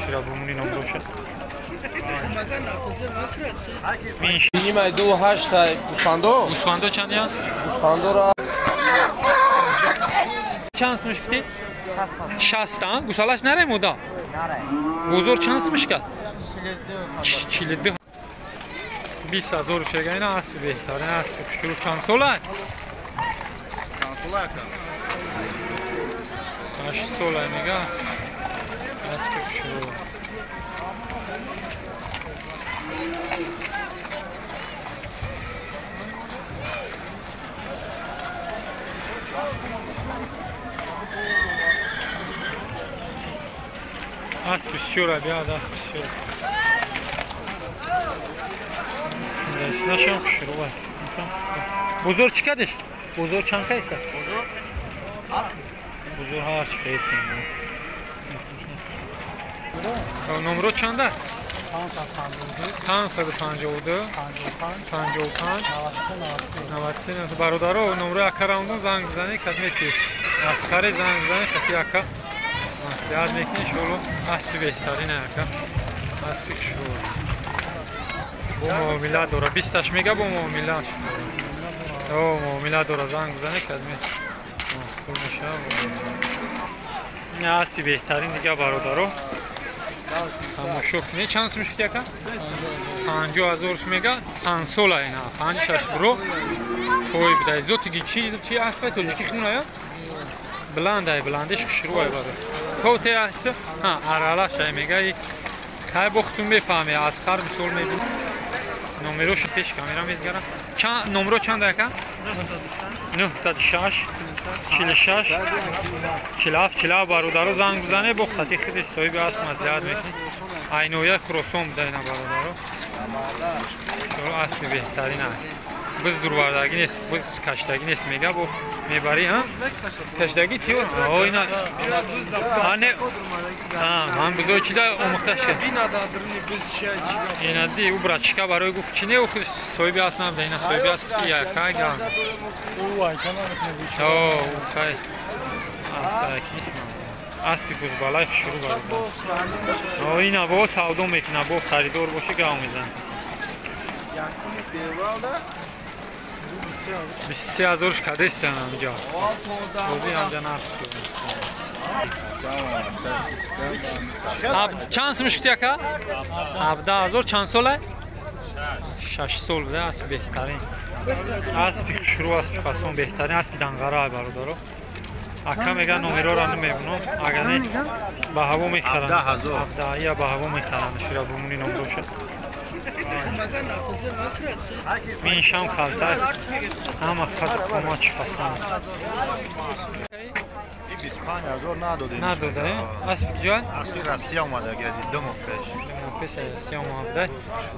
Шира бумуни номроша. Нимай 2.8 тай гӯсфандо. Гӯсфандо чанд я? Гӯсфандора чанд сумш гуфтед? 60 а? Гӯсалаш наре мода? Наре. Бозор чанд сумш кард? 42. 20 ҳазор шега ина аспи беҳтарин аспи хушрӯ чанд сола? Чанд сола ака? 8 сола мега асп. Аспи хушрӯ. Асп бисёр биёд, асп бисёр. Нашам хушрӯ. Бозор чӣ кардиш? Бозор чанд кайса? Бозор ҳар чӣ кайса. Номро чанда? 552 55 93. Бародаро, номро ака раундон занг бизанед, кадме ки асқаре занг бизанед, хати ака маслиҳат мекунед, иншоалло аспи беҳтарин ака. Аспи хушрӯ. Бо муомила дора. 20 мега бо муомила. О, муомила дора, занг бизанед, кадме хуб мешава. Ин аспи беҳтарин дига бародаро. Тамошо кунед. Чанд сум шуд яка? 50 ҳазор мега. 5 сола ина. 5-6 бро. Той бидай. Зотиги чи аспай тоҷики хун ая? Баландай, баландиш хушрӯ ай бада. То те ас, ҳа, аралаш ай мега. Хай бохтун мефаҳме, асқар мисол мебуд. Номерош пеш камера мезгарам. Чанд номро чанд ака? 906 46 47 47 бародаро занг бизане, бо хати хиди соҳиби асп маслиҳат мекунед. Айноя Хуросон буда ина бародаро. Аспи беҳтарин ай. Биз дурвардагӣ нест, биз каштагӣ нест мега, бо мебарӣ, ҳа? Каштагӣ тиёр? О, ина. А не. А, ман бизои чида омӯхта шуд. Ина ди, ӯ братчика барои гуфт чи не, ӯ худ соҳиби асп набуда, ина соҳиби асп яка ган. О, хай. Асаки. Аспи бузбалай хушрӯ бародар. О, ина бо савдо мекуна, бо харидор боши гав мезанад. 23 ҳазорш кадестан анҷа. Бози анҷа нарх. Чанд сум шуд яка? 17 ҳазор. Чанд сола? 6 сол буда. Асп беҳтарин. Аспи хушрӯ, аспи фасон беҳтарин, аспи данғара бародаро. Ака мега номерора намебунам, агар не ба ҳаво мехаранд. 17 я ба ҳаво мехаранд, шира бумуни номроша. Миншам калта ҳама қадр қомат фасон. 25 ҳазор надодем. Надода, асп куҷо? Аспи Россия омада гирди 2 моҳ пеш. 2 моҳ пеш Россия омада.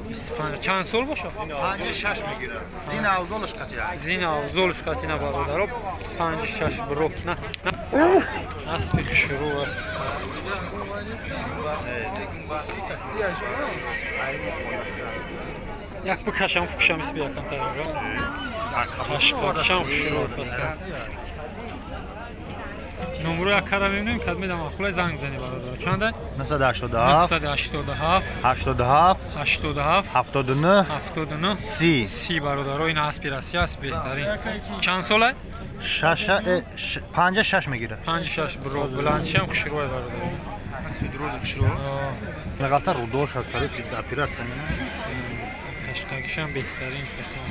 25 чанд сол бошад? 5-6 мегирад. Зина авзолш қатӣ. Зина авзолш қатӣ на бародаро. 5-6 бро. На. Аспи хушрӯ асп. Як бикашам фукшам исби якам тараф. Ташқашам хушрӯ фасон. Номро якара мебинем, кад медам ахулай занг зани бародар. Чанда? 987 987 87 87 79 79 30 30 бародаро, ин аспи Россия аст беҳтарин. Чанд сола? 6 5 6 мегирад. 5 6 бро, баландшам хушрӯ бародар. Аспи дурӯз хушрӯ. Лағалтар рудош аз тариқи оператсия каштагишам беҳтарин фасон.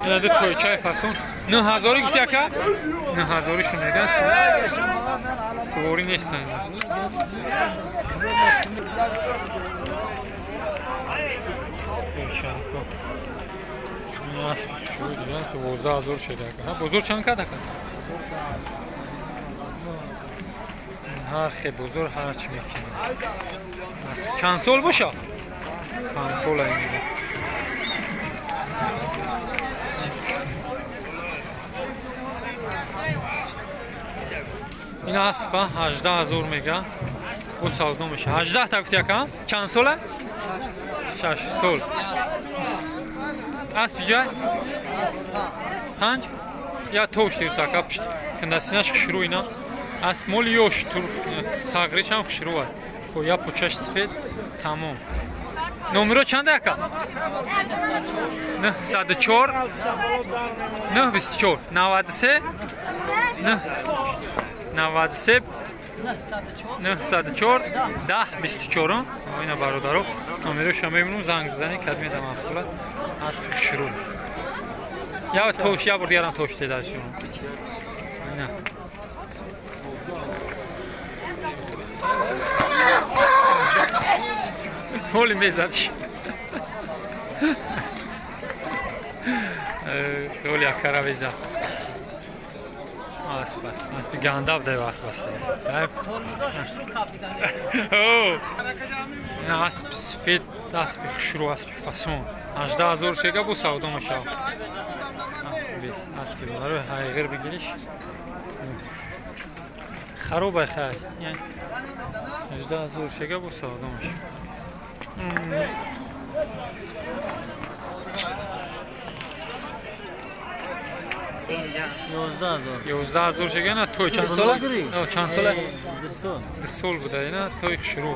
Ина ду тойчаи фасон. 9000 гуфти ака? 9000 шун меган. Суворӣ нестанд. Тойчако. Асп хушрӯ дига 12000 шуда ака. Бозор чанд кад ака? Ҳар хе бозор ҳар чӣ мекунад. Асп чанд сол боша? 5 сола мега. Ин аспа 18000 мега. Бо савдо меша. 18 та гуфти ака? Чанд сола? 6 сол. Асп ҷай? 5 я тош дивс ака пишт. Кандасинаш хушрӯ ина. Асп моли ёш тур сағришам хушрӯ. Я пучаш сфед тамом. Номеро чанд ака? 904 924 93 93 904 10 24. Ина бародаро номероша мебинум, занг бизанед, кадме да мафкула аспи хушрӯ. Я тош, я бор дигарам тош дедашон. Ина. Ҳоли мезадш. Ҳоли акара мезад. Асп аст. Аспи гандаб дай асп аст. Асп сфед, аспи хушрӯ, аспи фасон. 18,000 шега бу савдо мешавад. Аспи барои ҳайғир бигириш. Харобай хай. 18,000 шега бу савдо мешавад. 11,000 шега на той чанд сола? Чанд сола? 2 сол буда ина той хушрӯ.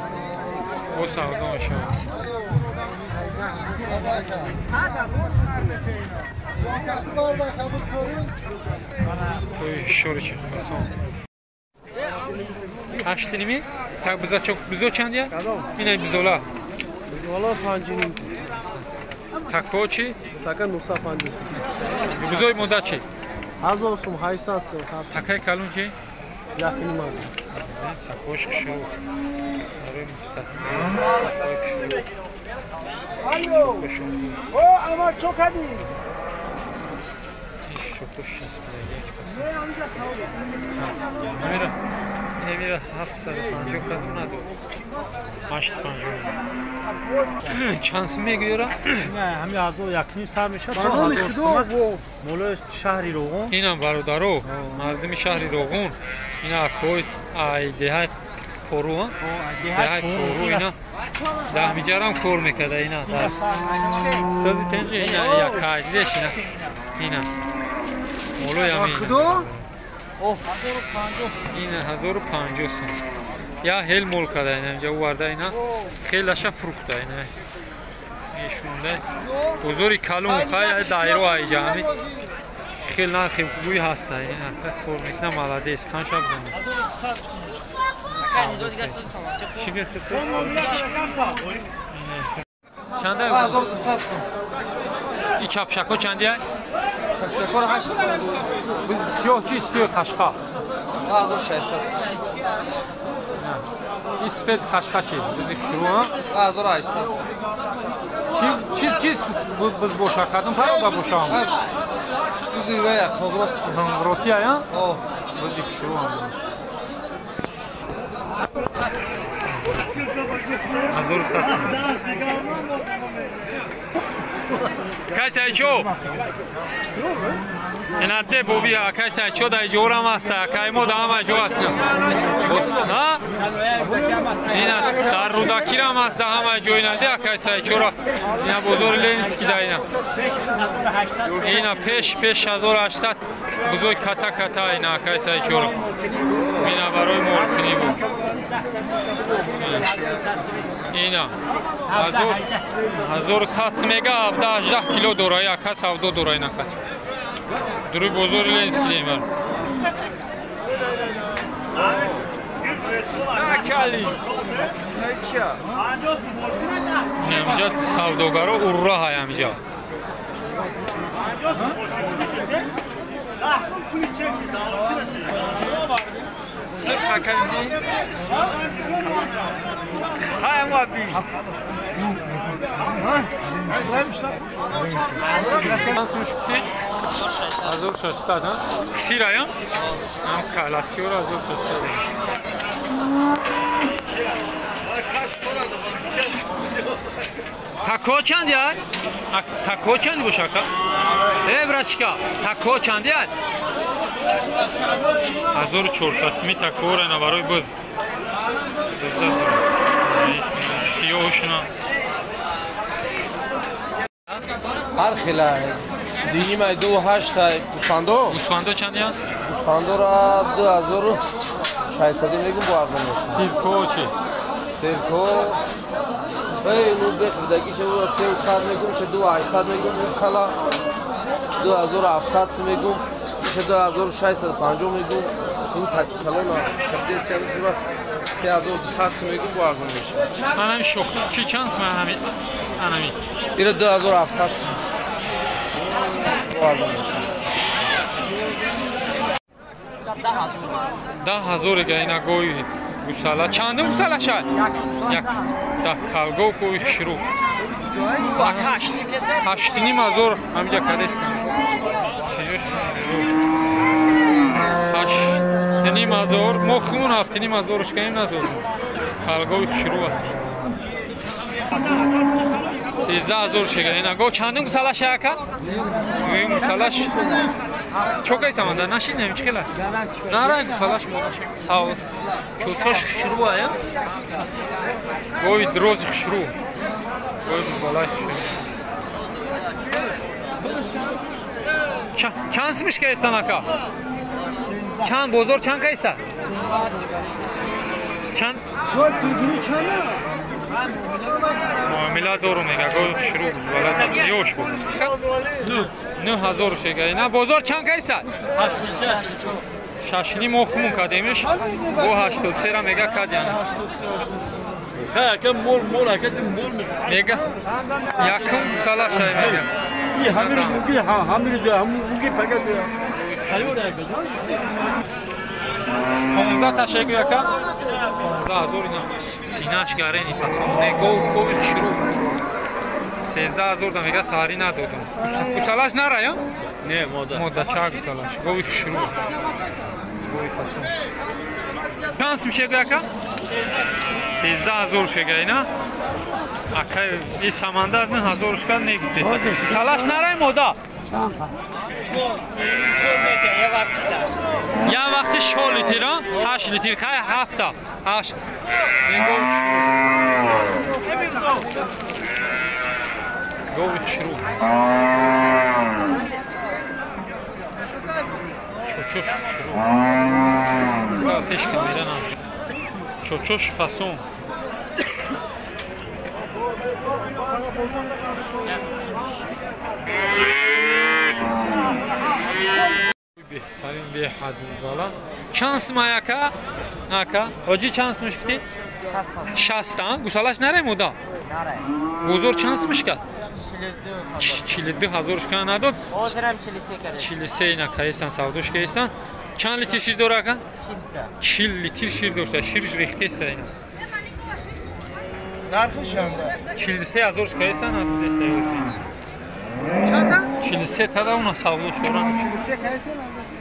Бо савдо мешавад. Той шоричи фасон. 8.5? Так бизо чанд я? Ина бизола. Бизола 5.5. Тако чи? Така 950. Бизои мода чи? 1000 сум, 800 сум. Такаи калон чи? 1.5. Такош хушрӯ. Алло. О, ама чо кади? Чоқош часпидаги фасон. Мира. Ина 750 кадом надод. 850. Чанд сум мегӯяра? Не, ҳами 1001.5 сар мешавад то 1000 сум. Молои шаҳри Роғун. Инам бародаро, мардуми шаҳри Роғун. Ина акои ай деҳаи Пору, деҳаи Пору ина даҳмиҷарам кор мекарда ина. Сози тенҷи ина як ҳаҷзеш ина. Ина. Молои ҳами ина. Ина 1050 сум. Я ҳел мол карда ина инҷа оварда ина. Хелаша фурӯхта ина. Ишмонда. Бозори калон хай дайро айҷа ҳами. Хел нархи гӯй ҳаста ина. Кор мекна маладес. Чанд шаб зана? Чанд ай? 1200 сум. И чапшако чанд ай? Чапшако 8. Biz сиёҳ чи? Сиёҳ қашқа. 1600 сум. И сфед қашқа чи? Бизи хушрӯ, ҳа? 1800 сум. Чи чи биз боша кадом пароба бошам? Бизи вая қоғрот. Қоғроти ай, ҳа? О. Бизи хушрӯ ҳам. 1100 сум. Кай сайчо? Ина де боби кай сайчо дар ҷорам аст, кай мо дар ҳама ҷо аст. Ҳа? Ина дар Рудакирам аст, дар ҳама ҷо ина де кай сайчора. Ина бозори Ленинский да ина. Ина пеш 1800 бузои ката ката ина кай сайчора. Ина барои молкунӣ буд. Ина 1100 мега 17-18 кило дора, яка савдо дора ина кат. Дуруй бозори Ленинский деймар. Инҷа савдогаро урра ҳай ҳамиҷа. Чанд шуфти? 1600, ҳа? Ксираям? Ам каласиёра 1600. Тако чанд яй? Тако чанд боша ака? Э, брачка, тако чанд яй? 1400 сми такора на барои буз. Сиёҳшна. Ҳар хела. Динимай 2.8 гӯсфандо. Гӯсфандо чанд яй? Гӯсфандора 2600 мегум бо арзон мешавад. Сирко чи? Серко. Эй, ну бехудагише 300 мегум, ше 2800 мегум, кала 2700 мегум, ше 2650 мегум. Ин такалона кардесия мешава 3200 мегум бо арзон мешава. Анами шох чи чанд сум анами? Анами. Ира 2700 бо арзон мешава. 10,000 га ина гови гусала. Чандум гусала шад? Як. Да калго гови шуру. 8,5 ҳазор ҳамиҷа кадестан. Шиҷо шуру. 8,5 ҳазор. Мо хумон 7,5 ҳазорш каем надодем. Калгови шуру. 13,000 шега. Ина го чандум гусала шаяка? Дуюм гусалаш. Чокай саманда нашинем чикела. Нарай гусалаш мо. Сав. Чочош шуру ая. Гови дрози шуру. Гови гусалаш. Чанд симиш кайстан ака? Чанд бозор чанд кайса? Чанд? Муомила дору мега гови шуру гусалаш ёш буд. 9,000 шега. Ина бозор чанд кайса? 6.5 мо хумун кадемиш. Бо 83 ра мега кадян. Ха, мол мол ака мол мега. Якум гусала шай мега. И ҳамиро муги, ҳа, ҳамиро муги фақат. 15 ташегу яка? 15,000 ина. Синаш гарени фасон. Не гов гови шуру. 13,000 да мега сари надодум. Гусалаш нара, я? Не, мода. Мода ча гусалаш. Гови шуру. Гови фасон. Чанд сум шегу яка? 13,000 шега ина. Ака и самандар 9,000 шка не гуфтеса. Гусалаш нарай мода? Я вақти 6 литр, 8 литр, хай 7 8. Гови шуру. Чочош шуру. Пеш камера. Чочош фасон. Беҳтарин беҳадис бала. Чанд сум аяка? Ака, ҳоҷӣ чанд сумш гуфтӣ? 60. Гусалаш нарай мода? Бозор чанд сумш кард? 42,000 шка надод? Ҳозирам 43 кард. 43 ина каесан савдош каесан. Чанд литр шир дора ака? 40 литр шир дошта. Ширш рехтеста ина. Нархи чанда? 43,000 шкаесан надодеста ёсин. Чанда? 43 тада уна савдош дорам. 43 каесан надоста.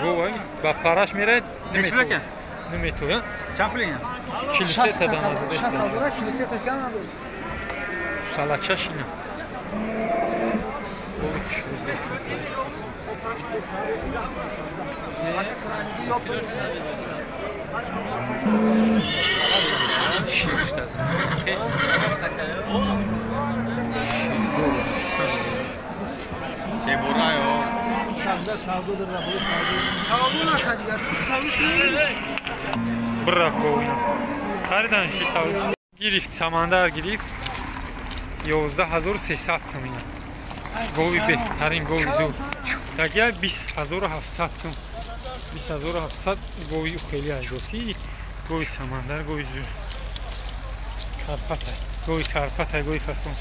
Говай, ба параш мерад. Нечи Наметоя? Чанд пул ина? 43 тада надодеста. 60,000 43 та надод. Салачаш ина. Гирифт самандар гирифт 11,300 сум ина. Гови беҳтарин гови зур. Дагия 20,700 сум. 20,700 гови хеле ажотӣ, гови самандар, гови зур. Карпатай, гови карпатай, гови фасон.